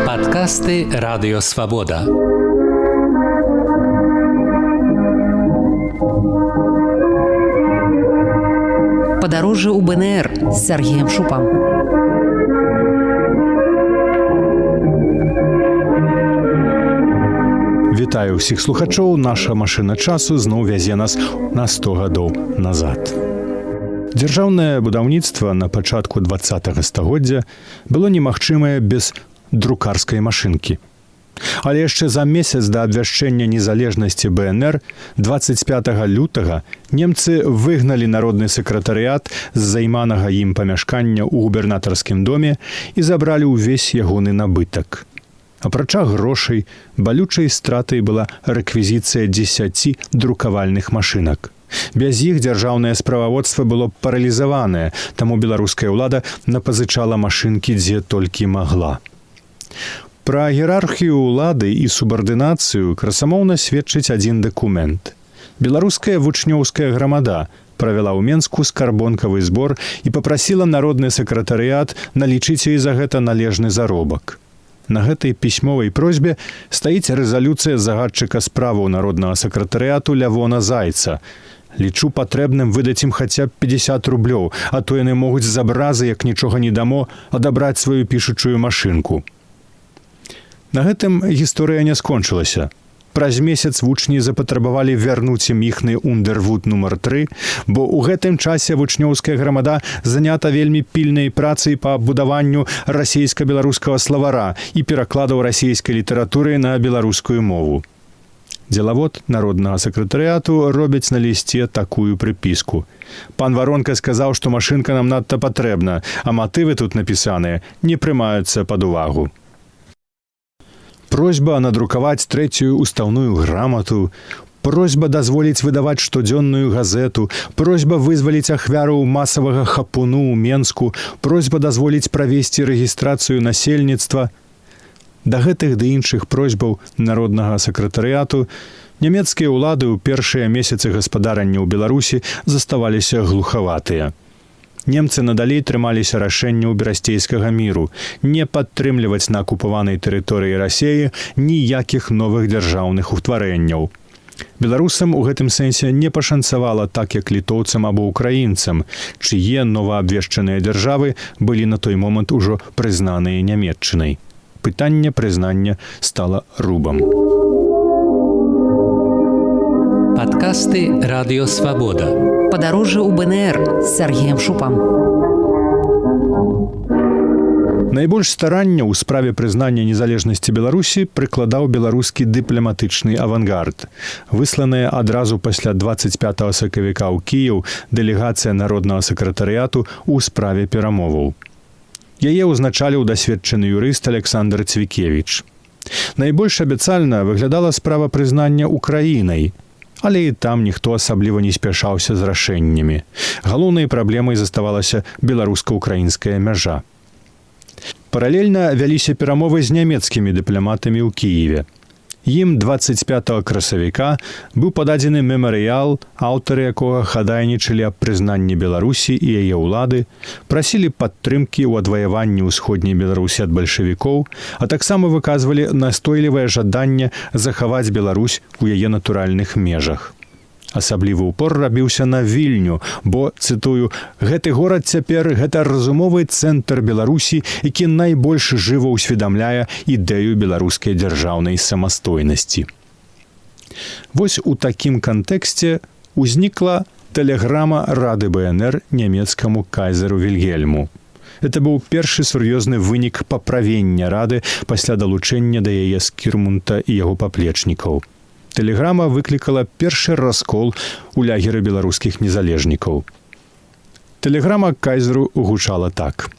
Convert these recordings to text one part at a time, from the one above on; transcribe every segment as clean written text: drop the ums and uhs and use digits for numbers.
Падкасты Радыё Свабода. Падарожжа ў БНР з Сергеем Шупам. Вітаю ўсіх слухачоў, наша машына часу зноў вязе нас на 100 гадоў назад. Дзяржаўнае будаўніцтва на пачатку 20 стагоддзя было немагчымае без друкарскай машынкі. Але яшчэ за месяц да абвяшчэння незалежнасці БНР 25 лютага немцы выгналі народны сакратарыят з займанага ім памяшкання ў губернатарскім доме і забралі ўвесь ягоны набытак. Апрача грошай, балючай стратай была рэквізіцыя 10 друкавальных машынак. Без іх дзяржаўнае справаводства было паралізаванае, таму беларуская ўлада напазычала машынкі дзе толькі магла. Пра іерархію ўлады і субардынацыю красамоўна сведчыць адзін дакумент. Беларуская вучнёўская грамада правяла ў Менску скарбонкавы збор і папрасіла народны сакратарыят налічыць ёй за гэта належны заробак. На гэтай пісьмовай просьбе стаіць рэзалюцыя загадчыка справаў народнага сакратарыяту Лявона Зайца. Лічу патрэбным выдаць ім хаця б 50 рублёў, а то яны могуць з абразы, як нічога не дамо, адабраць сваю пішучую машынку. На гэтым гісторыя не скончылася. Праз месяц вучні запатрабавалі вярнуць ім іхны ундервуд нумар 3, бо ў гэтым часе вучнёўская грамада занята вельмі пільнай працай па будаванню расійска-беларускага словара і перакладаў расійскай літаратуры на беларускую мову. Дзелавод народнага сакратарыяту робіць на лісце такую прыпіску. Пан Варонка сказаў, што машынка нам надта патрэбна, а матывы тут напісаныя не прымаюцца пад увагу. Просьба надрукаваць трэцюю устаўную грамату, просьба дазволіць выдаваць штодзённую газету, просьба вызваліць ахвяру масавага хапуну ў Менску, просьба дазволіць правесці рэгістрацыю насельніцтва. Да гэтых ды іншых просьбаў народнага сакратарыяту нямецкія ўлады ў першыя месяцы гаспадарання ў Беларусі заставаліся глухаватыя. Немцы надалей трымаліся рашэнняў берасцейскага міру не падтрымліваць на акупаванай тэрыторыі Расеі ніякіх новых дзяржаўных утварэнняў. Беларусам у гэтым сэнсе не пашанцавала так, як літоўцам або украінцам, чые новаабвешчаныя дзяржавы былі на той момант ужо прызнаныя Нямеччынай. Пытанне прызнання стала рубам. Падкасты Радыё Свабода. Падарожжа ў БНР з Сергеем Шупам. Найбольш старання ў справе прызнання незалежнасці Беларусі прыкладаў беларускі дыпламатычны авангард. Высланая адразу пасля 25 сакавіка ў Кіеў дэлегацыя народнага сакратарыяту ў справе перамоваў. Яе ўзначаліў дасведчаны юрыст Александр Цвікевіч. Найбольш абяцальна выглядала справа прызнання Украінай, але і там ніхто асабліва не спяшаўся з рашэннямі. Галоўнай праблемай заставалася беларуска-украінская мяжа. Паралельна вяліся перамовы з нямецкімі дыпламатамі ў Кіеве. Ім 25 красавіка быў пададзены мемарыял, аўтары якога хадайнічалі аб прызнанні Беларусі і яе ўлады, прасілі падтрымкі ў адваяванні ўсходняй Беларусі ад бальшавікоў, а таксама выказвалі настойлівае жаданне захаваць Беларусь у яе натуральных межах. Асаблівы упор рабіўся на Вільню, бо, цытую, гэты горад цяпер гэта разумовы цэнтр Беларусі, які найбольш жыва ўсведамляе ідэю беларускай дзяржаўнай самастойнасці. Вось у такім кантэксце узнікла тэлеграма Рады БНР нямецкаму кайзеру Вільгельму. Это быў першы сур'ёзны вынік паправення рады пасля далучэння да яе Скірмунта і яго паплечнікаў. Тэлеграма выклікала першы раскол у лягеры беларускіх незалежнікаў. Тэлеграма кайзеру гучала так.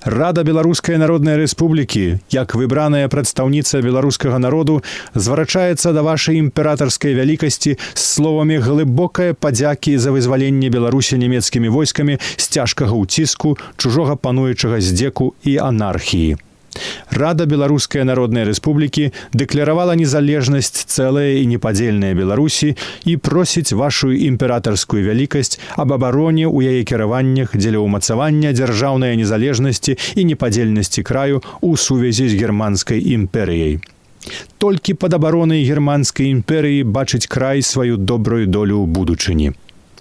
Рада Беларускай Народнай Рэспублікі, як выбраная прадстаўніца беларускага народу, зварачаецца да вашай імператарскай вялікасці з словамі глыбокае падзякі за вызваленне Беларусі нямецкімі войскамі з цяжкага ўціску, чужога пануючага здзеку і анархіі. Рада Беларускай Народнай Рэспублікі дэкларавала незалежнасць цэлае і непадзельнае Беларусі і просіць вашу імператарскую вялікасць аб абароне ў яе кіраваннях дзеля ўмацавання дзяржаўнай незалежнасці і непадзельнасці краю ў сувязі з Германскай імперыяй. Толькі пад абаронай Германскай імперыі бачыць край сваю добрую долю ў будучыні.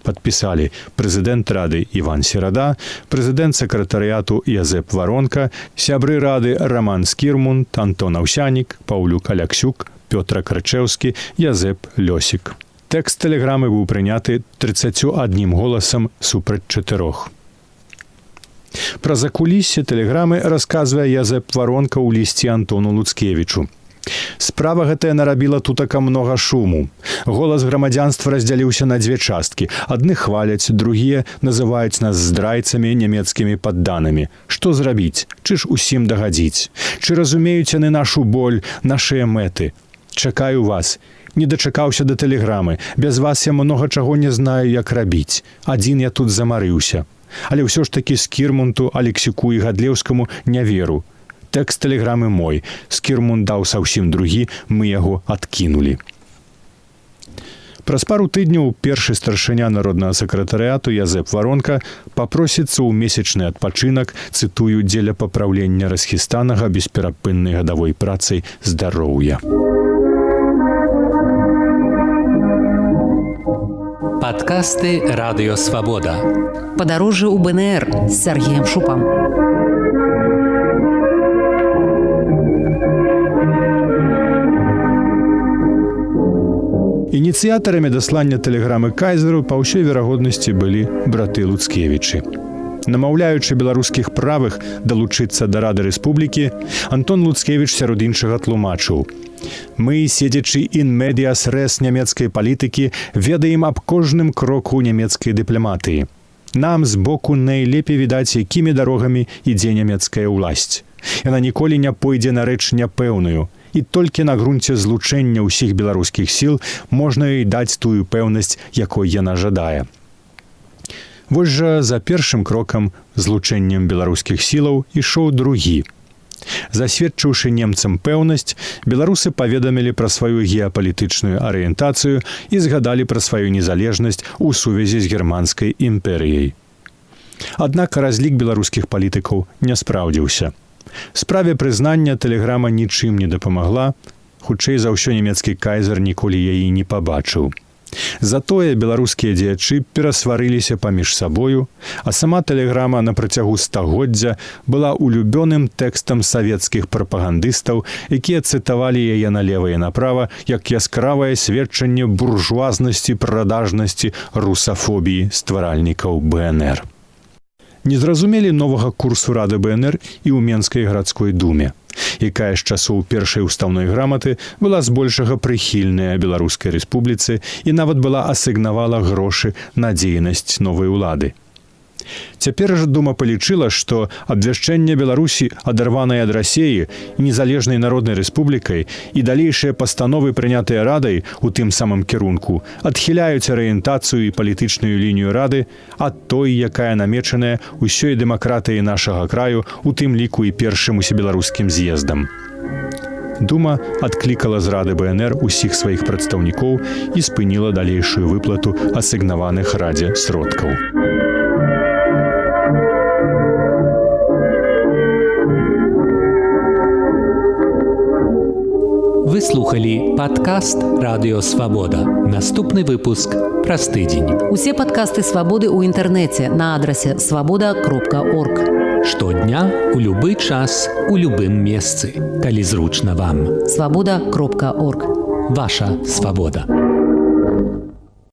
Падпісалі прэзідэнт рады Іван Серада, прэзідэнт сакратарыяту Язэп Варонка, сябры рады Раман Скірмунт, Антон Аўсянік, Паўлюк Аляксюк, Пётр Крычэўскі, Язэп Лёсік. Тэкст тэлеграмы быў прыняты 31 голасам супраць 4. Пра закуліссе тэлеграмы расказвае Язэп Варонка ў лісце Антону Луцкевічу. Справа гэтая нарабіла тутака многа шуму. Голас грамадзянства раздзяліўся на дзве часткі. Адны хваляць, другія называюць нас здрайцамі, нямецкімі падданымі. Што зрабіць? Чы ж усім дагадзіць? Чы разумеюць яны нашу боль, нашыя мэты? Чакаю вас. Не дачакаўся да тэлеграмы. Без вас я многа чаго не знаю, як рабіць. Адзін я тут замарыўся. Але ўсё ж такі Скірмунту, Алексюку і Гадлеўскаму не веру. Тэкст тэлеграмы мой. Скірмунт даў саўсім другі, мы яго адкінулі. Праз пару тыдняў першы старшыня народнага сакратарыяту Язэп Варонка папросіцца ў месячны адпачынак, цытую, дзеля папраўлення расхістанага бесперапыннай гадавой працай здароўя. Падкасты Радыё Свабода. Падарожжа ў БНР з Сергеем Шупам. Ініцыятарамі даслання тэлеграмы кайзеру па ўсёй верагоднасці былі браты Луцкевічы. Намаўляючы беларускіх правых далучыцца да Рады Рэспублікі, Антон Луцкевіч сярод іншага тлумачыў: «Мы, седзячы in medias res нямецкай палітыкі, ведаем аб кожным кроку нямецкай дыпламатыі. Нам збоку найлепей відаць, якімі дарогамі ідзе нямецкая ўласць. Яна ніколі не пойдзе на рэч няпэўную, і толькі на грунце злучэння ўсіх беларускіх сіл можна ёй даць тую пэўнасць, якой яна жадае». Вось жа за першым крокам, злучэннем беларускіх сілаў, ішоў другі. Засведчыўшы немцам пэўнасць, беларусы паведамілі пра сваю геапалітычную арыентацыю і згадалі пра сваю незалежнасць у сувязі з Германскай імперыяй. Аднак разлік беларускіх палітыкаў не спраўдзіўся. Справе прызнання тэлеграма нічым не дапамагла, хутчэй за ўсё нямецкі кайзер ніколі яе не пабачыў. Затое беларускія дзеячы перасварыліся паміж сабою, а сама тэлеграма на працягу стагоддзя была улюбёным тэкстам савецкіх прапагандыстаў, якія цытавалі яе налева і направа як яскравае сведчанне буржуазнасці, прадажнасці, русафобіі стваральнікаў БНР. Не зразумелі новага курсу Рады БНР і ў Менскай гарадской думе, якая з часоў першай устаўной граматы была збольшага прыхільная Беларускай рэспубліцы і нават была асігнавала грошы на дзейнасць новай улады. Цяпер жа дума палічыла, што абвяшчэнне Беларусі, адарванай ад Расеі, незалежнай народнай рэспублікай, і далейшыя пастановы, прынятыя радай у тым самым кірунку, адхіляюць арыентацыю і палітычную лінію рады ад той, якая намечаная ўсёй дэмакратыяй нашага краю, у тым ліку і першым усебеларускім з'ездам. Дума адклікала з Рады БНР усіх сваіх прадстаўнікоў і спыніла далейшую выплату асігнаваных радзе сродкаў. Вы слухалі падкаст Радыё Свабода. Наступны выпуск праз тыдзень. Усе падкасты Свабоды ў інтэрнэце на адрасе свабода.орг. Штодня, у любы час, у любым месцы, калі зручна вам. Свабода.орг. Ваша свабода.